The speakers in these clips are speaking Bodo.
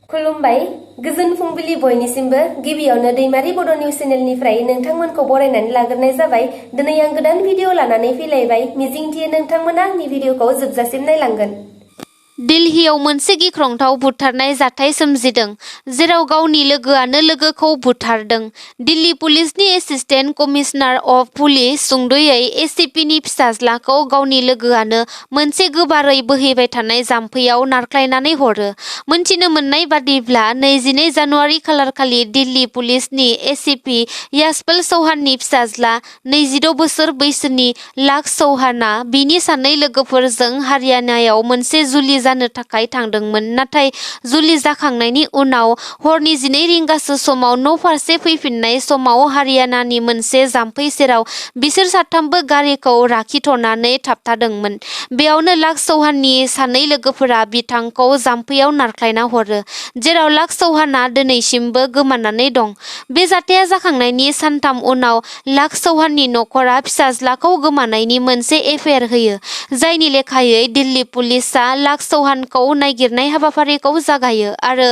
खुलुमबाय गोजोन फुंबिलि बयनिसिमबो गिबियावनो दैमारि बड' निउज चेनेलनिफ्राय नोंथांमोनखौ बरायनानै लाग्रोनाय जाबाय। दिनै आं गोदान भिडिअ लानानै फैलायबाय। मिजिंथियो नोंथांमोना आंनि भिडिअखौ जोबजासिम नायलांगोन। दिल्लीयाव मोनसे गिख्रंथाव बुथारनाय जाथाय सोमजिदों, जेराव गावनि लोगोआनो लोगोखौ बुथारदों। दिल्ली पुलिसनि एसिस्टेन्ट कमिशनार अफ पुलिस सुंद'यै एसिपिनि फिसाज्लाखौ गावनि लोगोआनो मोनसे गोबारै बोहैबाय थानाय जाम्फैयाव नारख्लायनानै हरो। मोनथिनो मोननाय बादिब्ला 22 जानुवारि खालारखालि दिल्ली पुलिसनि एसिपि याशपाल चौहाननि फिसाज्ला 26 बोसोर बैसोनि लाक्स चौहानआ बिनि सानै लोगोफोरजों हारियानायाव मोनसे जुलि जानो थाखाय थांदोंमोन। नाथाय जुलि जाखांनायनि उनाव हरनि 12 रिंगासो समाव न'फारसे फैफिननाय समाव हारियानानि मोनसे जाम्फै सेराव बिसोर साथामबो गारिखौ लाखिथ'नानै थाबथादोंमोन। बेयावनो लाक्स चौहाननि सानै लोगोफोरा बिथांखौ जाम्फैयाव नारख्लायना हरो, जेराव लाक्स चौहानआ दिनैसिमबो गोमानानै दं। बे जाथाया जाखांनायनि सानथाम उनाव लाक्स चौहाननि नखरा फिसाज्लाखौ गोमानायनि मोनसे एफआइआर होयो, जायनि लेखायै दिल्ली पुलिसआ लाक्स चौहानखौ नागिरनाय हाबाफारिखौ जागायो आरो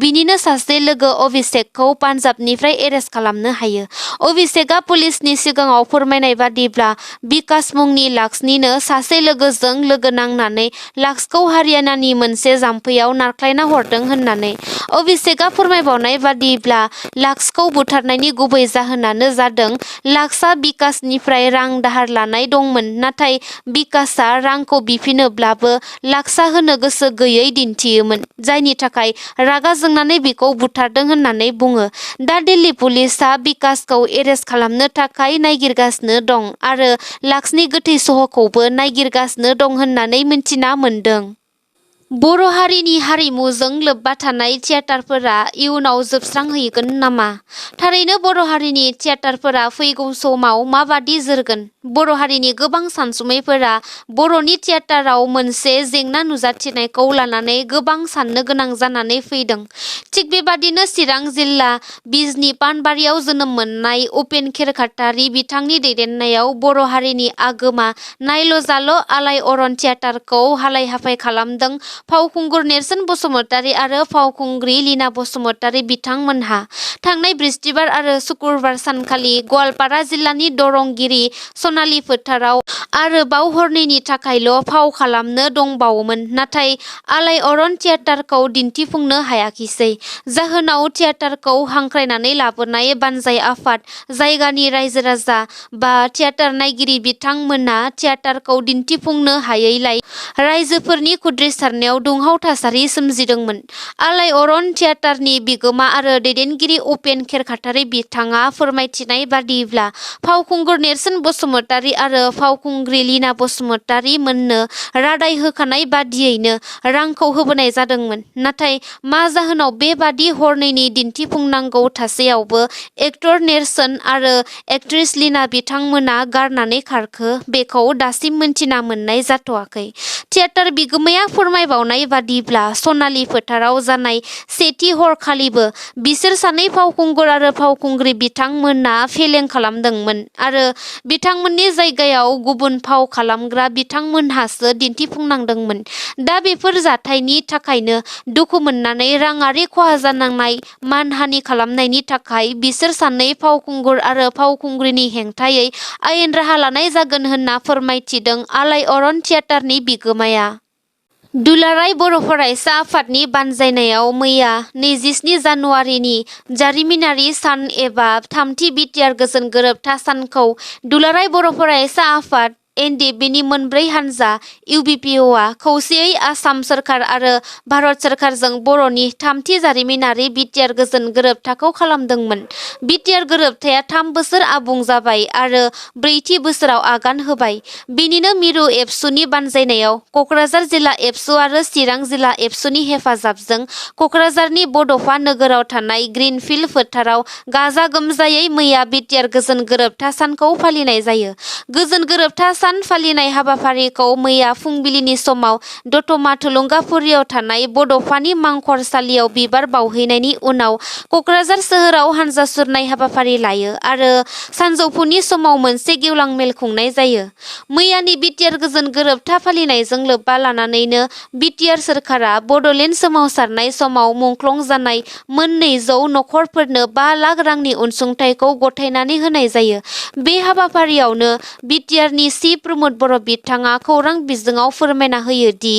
बिनिनो सासे लोगो अभिषेकखौ पान्जाबनिफ्राय एरेस्ट खालामनो हायो। अभिषेकआ पुलिसनि सिगाङाव फोरमायनाय बादिब्ला बिकास मुंनि लाक्सनिनो सासे लोगोजों लोगो नांनानै लाक्सखौ हारियानानि मोनसे जाम्फैयाव नारख्लायना हरदों होननानै। अभिषेकआ फोरमायबावनाय बादिब्ला लाक्सखौ बुथारनायनि गुबै जाहोनानो जादों लाक्सआ बिकासनिफ्राय रां दाहार लानाय दंमोन, नाथाय बिकासआ रांखौ बिफिनोब्लाबो लाक्सआ होनो गोसो गैयै दिन्थियोमोन, जायनि थाखाय रागा जोंनानै बिखौ बुथारदों होननानै बुङो। दा दिल्ली पुलिसआ बिकासखौ एरेस्ट खालामनो थाखाय नागिरगासिनो दं आरो लाक्सनि गोथै सह'खौबो नागिरगासिनो दं होननानै मिन्थिना मोन्दों। बर' हारिनि हारिमुजों लोब्बा थानाय थियेटारफोरा इयुनाव जोबस्रांहैगोन नामा? थारैनो बर' हारिनि थियेटारफोरा फैगौ समाव माबादि जोरगोन? बर' हारिनि गोबां सानसुमैफोरा बर'नि थियेटाराव मोनसे जेंना नुजाथिनायखौ लानानै गोबां साननो गोनां जानानै फैदों। थिग बेबादिनो चिरां जिल्ला बिजनी पानबारियाव जोनोम मोननाय उपेन खेरखातारि बिथांनि दैदेननायाव बर' हारिनि आगोमा नायल जाल आलायअरन थियेटारखौ हालाय-हाफाय खालामदों फावखुंगुर नेरसोन बसुमतारी आरो फावखुंग्रि लीना बसुमतारी बिथांमोनहा। थांनाय बृहस्पतिबार आरो शुक्रबार सानखालि गवालपारा जिल्लानि दरंगिरि सनालि फोथाराव आरोबाव हरनैनि थाखायल' फाव खालामनो दंबावोमोन, नाथाय आलायअरन थियेटारखौ दिन्थिफुंनो हायाखिसै। जाहोनाव थियेटारखौ हांख्रायनानै लाबोनाय बानजाय आफाद, जायगानि रायजो-राजा बा थियेटार नायगिरि बिथांमोना थियेटारखौ दिन्थिफुंनो हायैलाय राइजोफोरनि खुद्रिसारनायाव दुंहाव थासारि सोमजिदोंमोन। आलायअरन थियेटारनि बिगोमा आरो दैदेनगिरि उपेन खेरखातारि बिथाङा फोरमायथिनाय बादिब्ला फावखुंगुर नेरसोन बसुमतारी आरो फावखुंग्रि लीना बसुमतारी मोननो रादाय होखानाय बादियैनो रांखौ होबोनाय जादोंमोन। नाथाय मा जाहोनाव बेबादि हरनैनि दिन्थिफुंनांगौ थासेयावबो एक्टर नेरसोन आरो एक्ट्रेस लीना बिथांमोना गारनानै खारखो, बेखौ दासिम मिन्थिना मोननाय जाथ'वाखै। थियेटार बिगोमाया फोरमायबावनाय बादिब्ला सनालि फोथाराव जानाय सेथि हरखालिबो बिसोर सानै फावखुंगुर आरो फावखुंग्रि बिथांमोना फेलें खालामदोंमोन आरो बिथांमोननि जायगायाव गुबुन फाव खालामग्रा बिथांमोनहासो दिन्थिफुंनांदोंमोन। दा बेफोर जाथायनि थाखायनो दुखु मोननानै राङारि खहा जानांनाय मानहानि खालामनायनि थाखाय बिसोर सानै फावखुंगुर आरो फावखुंग्रिनि हेंथायै आयेन राहा लानाय जागोन होनना फोरमायथिदों आलायअरन थियेटारनि बिगोमाया। दुलाराय बर' फरायसा आफादनि बानजायनायाव मैया 27 जानुवारिनि जारिमिनारि सान एबा थामथि बिटिआर गोजोन गोरोबथा सानखौ दुलाराय बर' फरायसा आफाद एनडिएफबिनि मोनब्रै हानजा इउबिपिअआ खौसेयै आसाम सोरखार आरो भारत सोरखारजों बर'नि थामथि जारिमिनारि बिटिआर गोजोन गोरोबथाखौ खालामदोंमोन। बिटिआर गोरोबथाया 3 बोसोर आबुं जाबाय आरो ब्रैथि बोसोराव आगान होबाय। बिनिनो मिरु एबसुनि बानजायनायाव कक्राझार जिल्ला एबसु आरो चिरां जिल्ला एबसुनि हेफाजाबजों कक्राझारनि बड'फा नोगोराव थानाय ग्रिनफिल्ड फोथाराव गाजा-गोमजायै मैया बिटिआर गोजोन गोरोबथा सानखौ फालिनाय जायो। गोजोन गोरोबथा सान सान फालिनाय हाबाफारिखौ मैया फुंबिलिनि समाव दतमा थुलुंगाफुरियाव थानाय बड'फानि मांखरसालियाव बिबार बावहैनायनि उनाव क'क्राझार सोहोराव हानजा सुरनाय हाबाफारि लायो आरो सानजौफुनि समाव मोनसे गेवलां मेल खुंनाय जायो। मैयानि बिटिआर गोजोन गोरोबथा फालिनायजों लोब्बा लानानैनो बिटिआर सोरखारा बड'लेण्ड सोमावसारनाय समाव मुंख्लं जानाय मोन 200 नखरफोरनो 5 लाख रांनि अनसुंथाइखौ गथायनानै होनाय जायो। बे हाबाफारियावनो बिटिआरनि चिफ प्रमद बर' बिथाङा खौरां बिजोङाव फोरमायना होयो दि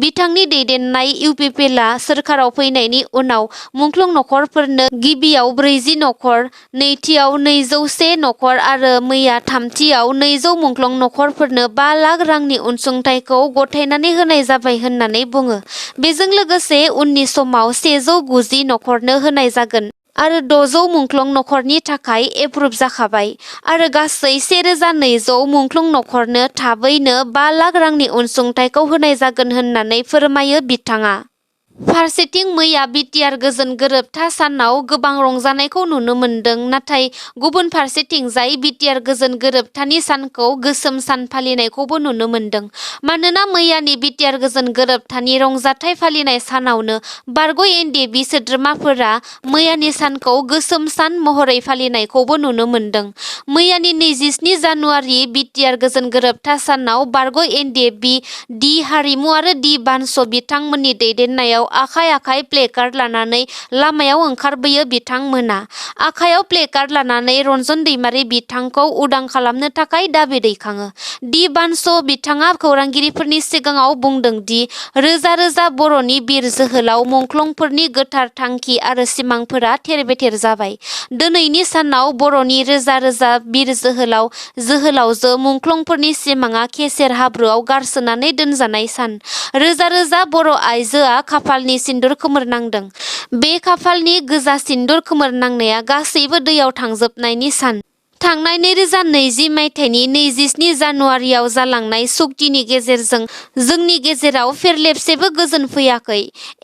बिथांनि दैदेननाय इउपिपिएलआ सोरखाराव फैनायनि उनाव मुंख्लं नखरफोरनो गिबियाव 40 नखर, नैथियाव 201 नखर आरो मैया थामथियाव 200 मुंख्लं नखरफोरनो 5 लाख रांनि अनसुंथाइखौ गथायनानै होनाय जाबाय होननानै बुङो। बेजों लोगोसे उननि समाव 190 नखरनो होनाय जागोन आरो 600 मुंख्लं नखरनि थाखाय एप्रुभ जाखाबाय आरो गासै 1200 मुंख्लं नखरनो थाबैनो 5 लाख रांनि अनसुंथाइखौ होनाय जागोन होननानै फोरमायो बिथाङा। फारसेथिं मैया बिटिआर गोजोन गोरोबथा सानाव गोबां रंजानायखौ नुनो मोन्दों, नाथाय गुबुन फारसेथिंजाय बिटिआर गोजोन गोरोबथानि सानखौ गोसोम सान फालिनायखौबो नुनो मोन्दों। मानोना मैयानि बिटिआर गोजोन गोरोबथानि रंजाथाइ फालिनाय सानावनो बारग' एनडिएफबि सोद्रोमाफोरा मैयानि सानखौ गोसोम सान महरै फालिनायखौबो नुनो मोन्दों। मैयानि 27 जानुवारि बिटिआर गोजोन गोरोबथा सानाव बारग' एनडिएफबि डि हारिमु आरो डि बानस बिथांमोननि दैदेननायाव आखाइ प्लेकार्ड लानानै लामायाव ओंखारबोयो बिथांमोना। आखायाव प्लेकार्ड लानानै रन्जन दैमारि बिथांखौ उदां खालामनो थाखाय दाबि दैखाङो। डि बानस बिथाङा खौरांगिरिफोरनि सिगाङाव बुंदों दि रोजा रोजा बर'नि बिर जोहोलाव मुंख्लंफोरनि गोथार थांखि आरो सिमांफोरा थेर-बेथेर जाबाय। दिनैनि सानाव बर'नि रोजा रोजा बिर जोहोलाव जोहोलावजो मुंख्लंफोरनि सिमाङा खेसेर हाब्रुआव गारसोनानै दोनजानाय सान। रोजा रोजा बर' आइजोआ खाफालनि सिन्दुर खोमोरनांदों। बे खाफालनि गोजा सिन्दुर खोमोरनांनाया गासैबो दैयाव थांजोबनायनि सान। थांनाय 2020 मायथाइनि 27 जानुवारियाव जालांनाय सुक्तिनि गेजेरजों जोंनि गेजेराव फेरलेबसेबो गोजोन फैयाखै।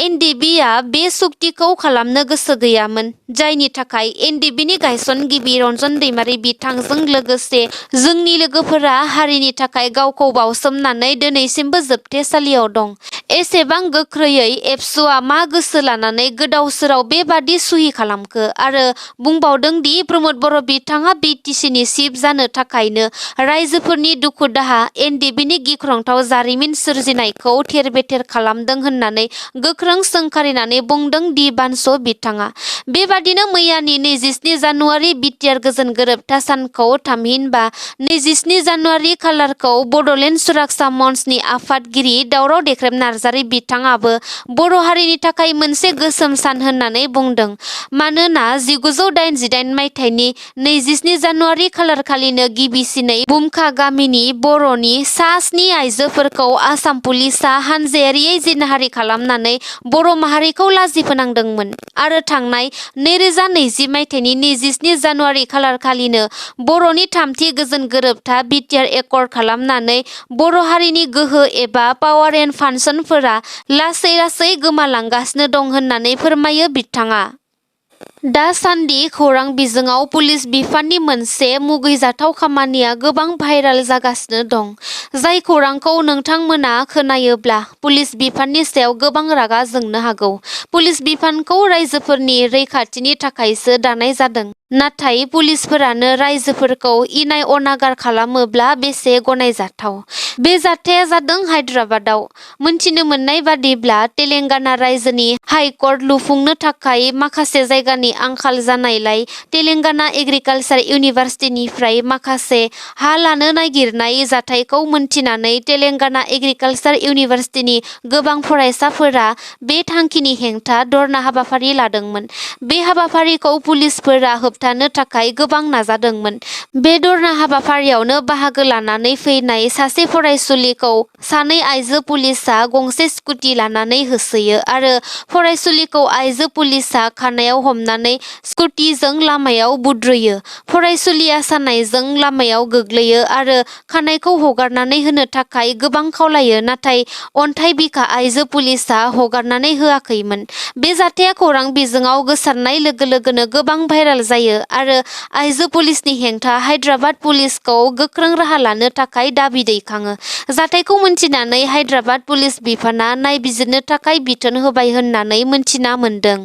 एनडिएफबिआ बे सुक्तिखौ खालामनो गोसो गैयामोन, जायनि थाखाय एनडिएफबिनि गायसनगिरि रन्जन दैमारि बिथांजों लोगोसे जोंनि लोगोफोरा हारिनि थाखाय गावखौ बावसोमनानै दिनैसिमबो जोबथेसालियाव दं। एसेबां गोख्रैयै एबसुआ मा गोसो लानानै गोदाव-सोराव बेबादि सहि खालामखो आरो बुंबावदों दि प्रमद बर' बिथाङा बिटिसिनि चिफ जानो थाखायनो राइजोफोरनि दुखु-दाहा, एनडिएफबिनि गिख्रंथाव जारिमिन सोरजिनायखौ थेर-बेथेर खालामदों होननानै गोख्रों सोंखारिनानै बुंदों डि बानस बिथाङा। बेबादिनो मैयानि 27 जानुवारि बिटिआर गोजोन गोरोबथा सानखौ थामहिनबा 27 जानुवारि खालारखौ बड'लेण्ड सुरक्षा मन्चनि आफादगिरि दावराव देख्रेब नार्जारि बिथाङाबो बर' हारिनि थाखाय मोनसे गोसोम सान होननानै बुंदों। मानोना 1988 मायथाइनि 27 जानुवारि खालारखालिनो गिबिसिनै बुमखा गामिनि बर'नि सा 7 आइजोफोरखौ आसाम पुलिसआ हानजायारियै जिनाहारि खालामनानै बर' माहारिखौ लाजि फोनांदोंमोन आरो थांनाय 2020 मायथाइनि 27 जानुवारि खालारखालिनो बर'नि थामथि गोजोन गोरोबथा बिटिआर एकर्ड खालामनानै बर' हारिनि गोहो एबा पावार एन्ड फांसनफोरा लासै लासै गोमालांगासिनो दं होननानै फोरमायो बिथाङा। दासान्दि खौरां बिजोङाव पुलिस बिफाननि मोनसे मुगैजाथाव खामानिया गोबां भाइराल जागासिनो दं। जाय खौरांखौ नोंथांमोना खोनायोब्ला पुलिस बिफाननि सायाव गोबां रागा जोंनो हागौ। पुलिस बिफानखौ राइजोफोरनि रैखाथिनि थाखायसो दानाय जादों। नाथाय पुलिसफोरानो राइजोफोरखौ इनाय अनागार खालामोब्ला बेसे गनायजाथाव। बे जाथाया जादों हायद्राबादाव। मोनथिनो मोननाय बादिब्ला तेलेंगाना रायजोनि हाइकर्ट लुफुंनो थाखाय माखासे जायगानि आंखाल जानायलाय तेलेंगाना एग्रिकालसार इउनिभार्सिटिनिफ्राय माखासे हा लानो नागिरनाय जाथायखौ मोनथिनानै तेलेंगाना एग्रिकालसार इउनिभार्सिटिनि गोबां फरायसाफोरा बे थांखिनि हेंथा धरना हाबाफारि लादोंमोन। बे हाबाफारिखौ पुलिसफोरा होबथानो थाखाय गोबां नाजादोंमोन। बे धरना हाबाफारियावनो बाहागो लानानै फैनाय सासे फरायसुलिखौ सानै आइजो पुलिसआ गंसे स्कुटि लानानै होसोयो आरो फरायसुलिखौ आइजो पुलिसआ खानायाव हमनानै लानानै स्कुटिजों लामायाव बुद्रुयो। फरायसुलिया सानायजों लामायाव गोग्लैयो आरो खानायखौ हगारनानै होनो थाखाय गोबां खावलायो, नाथाय अन्थाइ बिखा आइजो पुलिसआ हगारनानै होआखैमोन। बे जाथाया खौरां बिजोङाव गोसारनाय लोगो लोगोनो गोबां भाइराल जायो आरो आइजो पुलिसनि हेंथा हायद्राबाद पुलिसखौ गोख्रों राहा लानो थाखाय दाबि दैखाङो। जाथायखौ मोनथिनानै हायद्राबाद पुलिस बिफाना नायबिजिरनो थाखाय बिथोन होबाय होननानै मोनथिना मोन्दों।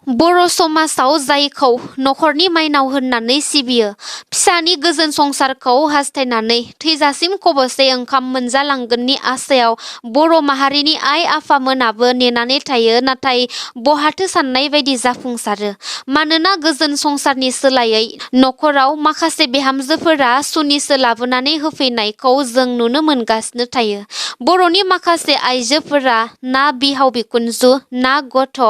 बर' समाजाव जायखौ नखरनि माइनाव होननानै सिबियो, फिसानि गोजोन संसारखौ हास्थायनानै थैजासिम खबसे ओंखाम मोनजालांगोननि आसायाव बर' माहारिनि आइ आफामोनाबो नेनानै थायो, नाथाय बहाथो साननाय बायदि जाफुंसारो। मानोना गोजोन संसारनि सोलायै नखराव माखासे बिहामजोफोरा सुनिसो लाबोनानै होफैनायखौ जों नुनो मोनगासिनो थायो। बर'नि माखासे आइजोफोरा ना बिहाव बिखुनजो, ना गथ',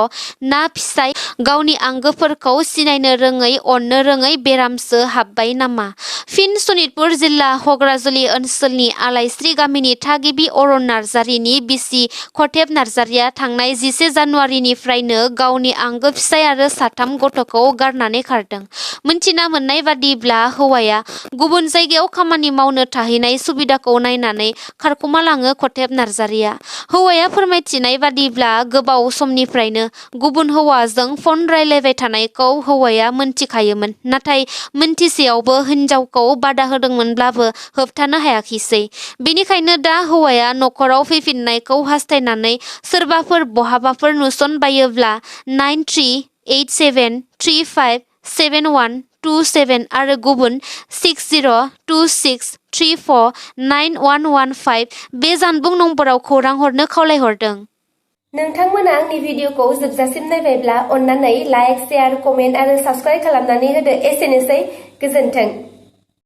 ना फिसाय गावनि आंगोफोरखौ सिनायनो रोङै, अननो रोङै बेरामसो हाबबाय नामा? फिन सनितपुर जिल्ला हग्राजुलि ओनसोलनि आलायस्रि गामिनि थागिबि अरन नार्जारिनि बिसि खथेब नार्जारिया थांनाय 11 जानुवारिनिफ्रायनो गावनि आंगो फिसाय आरो 3 गथ'खौ गारनानै खारदों। मोनथिना मोननाय बादिब्ला हौवाया गुबुन जायगायाव खामानि मावनो थाहैनाय सुबिदाखौ नायनानै खारखोमालाङो खथेब नार्जारिया। हौवाया फोरमायथिनाय बादिब्ला गोबाव समनिफ्रायनो गुबुन हौवाजों फन रायलायबाय थानायखौ हौवाया मोनथिखायोमोन, नाथाय मोनथिसेयावबो हिनजावखौ बादा होदोंमोनब्लाबो होबथानो हायाखिसै। बेनिखायनो दा हौवाया नखराव फैफिननायखौ हास्थायनानै सोरबाफोर बहाबाफोर नुसनबायोब्ला 9387357127 आरो गुबुन 6026349115 बे जानबुं नम्बराव खौरां हरनो खावलायहरदों। नोंथांमोना आंनि भिडिअखौ जोबजासिम नायबायब्ला अन्नानै लाइक, शेयार, कमेन्ट आरो साबस्क्राइब खालामनानै होदो। एसेनोसै, गोजोन्थों।